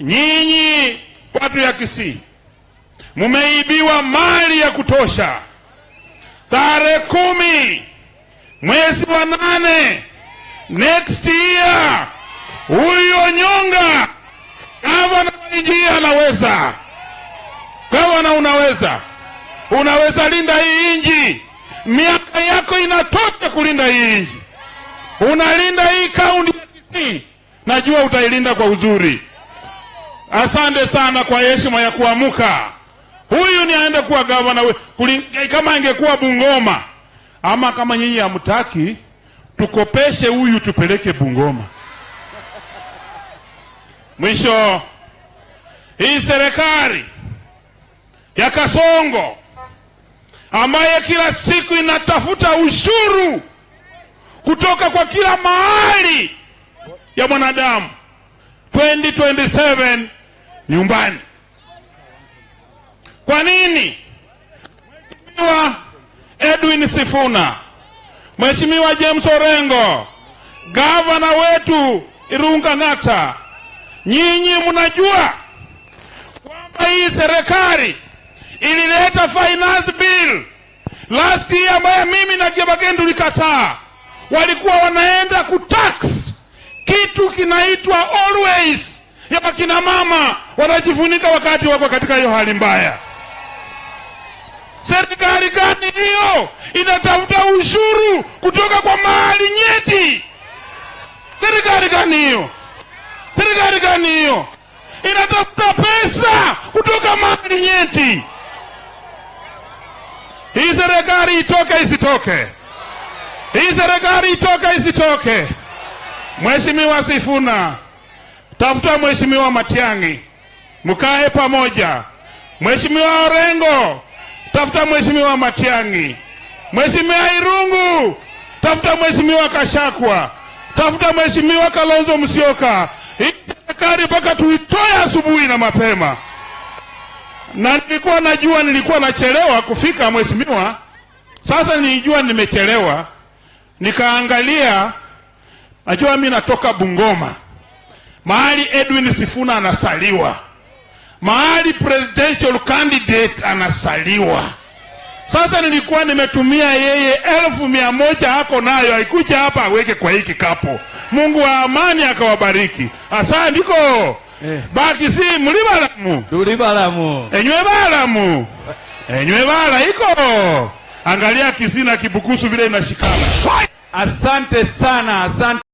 Nyinyi watu ya Kisii mumeibiwa mali ya kutosha. Tarehe 10 mwezi wa 8 next year, huyo Nyonga gavana wa anaweza. Gavana unaweza, unaweza linda hii inji. Miaka yako inatosha kulinda hii inji. Unalinda hii kaunti ya Kisii, najua utailinda kwa uzuri. Asante sana kwa heshima ya kuamuka. Huyu ni aende kuwa gavana. Kama angekuwa Bungoma, ama kama nyinyi hamtaki, tukopeshe huyu tupeleke Bungoma. Mwisho, hii serikali ya Kasongo ambaye kila siku inatafuta ushuru kutoka kwa kila mahali ya mwanadamu, 2027 nyumbani. Kwa nini? Mheshimiwa Edwin Sifuna, Mheshimiwa James Orengo, gavana wetu Irunga Ng'ata, nyinyi mnajua kwamba hii serikali ilileta finance bill last year ambayo mimi na Kibagendi tulikataa. Walikuwa wanaenda kutax kitu kinaitwa always ya kina mama wanajifunika wakati wako katika hiyo hali mbaya. Serikali gani hiyo inatafuta ushuru kutoka kwa mahali nyeti? Serikali gani hiyo? Serikali gani hiyo inatafuta pesa kutoka mahali nyeti? Hii serikali itoke isitoke? Hii serikali itoke isitoke? Mheshimiwa Sifuna, tafuta Mheshimiwa Matiang'i, mkae pamoja. Mheshimiwa Orengo, tafuta Mheshimiwa Matiang'i. Mheshimiwa Irungu, tafuta Mheshimiwa Kashakwa, tafuta Mheshimiwa Kalonzo Musyoka. Hii serikali mpaka tuitoe asubuhi na mapema. Na nilikuwa najua nilikuwa nachelewa kufika mheshimiwa. Sasa nilijua nimechelewa, nikaangalia, najua mimi natoka Bungoma, mahali Edwin Sifuna anasaliwa, mahali presidential candidate anasaliwa. Sasa nilikuwa nimetumia yeye 100,000 hako nayo, haikuja hapa aweke kwa hiki kapo. Mungu wa amani akawabariki. Asante ndiko. Baki si muli balamu. Tuli balamu. Enywe balamu. Enywe bala iko. Angalia Kisii na Kibukusu vile inashikana. Asante sana, asante.